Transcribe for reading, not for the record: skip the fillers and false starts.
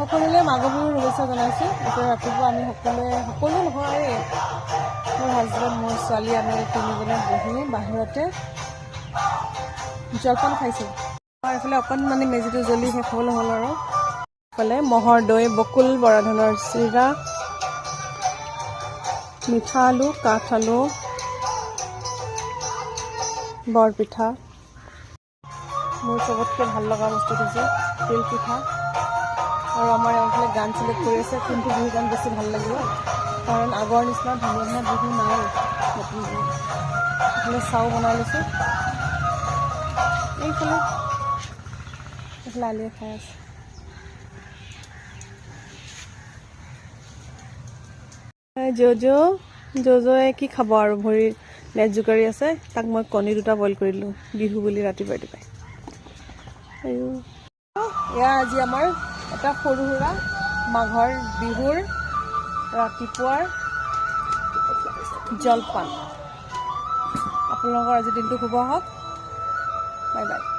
সকলোলৈ মাঘ বিহুৰ শুভেচ্ছা জনাইছোঁ। এতিয়া ৰাতিপুৱা আমি সকলোৱে, সকলো নহয়, এই মোৰ হাজবেণ্ড, মোৰ ছোৱালী, আমি তিনিজনে বহি বাহিৰতে জলপান খাইছোঁ। আমাৰ এইফালে অকণমানি মেজিটো জ্বলি শেষ হ'বলৈ হ'ল। আৰু এইফালে ম'হৰ দৈ, বকুল বৰা ধানৰ চিৰা, মিঠা আলু, কাঠ আলু, বৰপিঠা। মোৰ চবতকৈ ভাল লগা বস্তুটো হৈছে তিল পিঠা। আৰু আমাৰ এওঁফালে গান চিলেক্ট কৰি আছে, কোনটো বিহু গান বেছি ভাল লাগিব, কাৰণ আগৰ নিচিনা ধুনীয়া ধুনীয়া বিহু নাই নতুন বিহু। এইফালে চাহো বনাই লৈছোঁ। এইফালে আলিয়ে খাই আছে। জ'জ' জ'জ'য়ে কি খাব আৰু, ভৰি নেট জোকাৰি আছে। তাক মই কণী দুটা বইল কৰি দিলোঁ বিহু বুলি ৰাতিপুৱাই ৰাতিপুৱাই। আয়ো, এয়া আজি আমাৰ এটা সৰু সুৰা মাঘৰ বিহুৰ ৰাতিপুৱাৰ জলপান। আপোনালোকৰ আজি দিনটো শুভ হওক। Bye bye.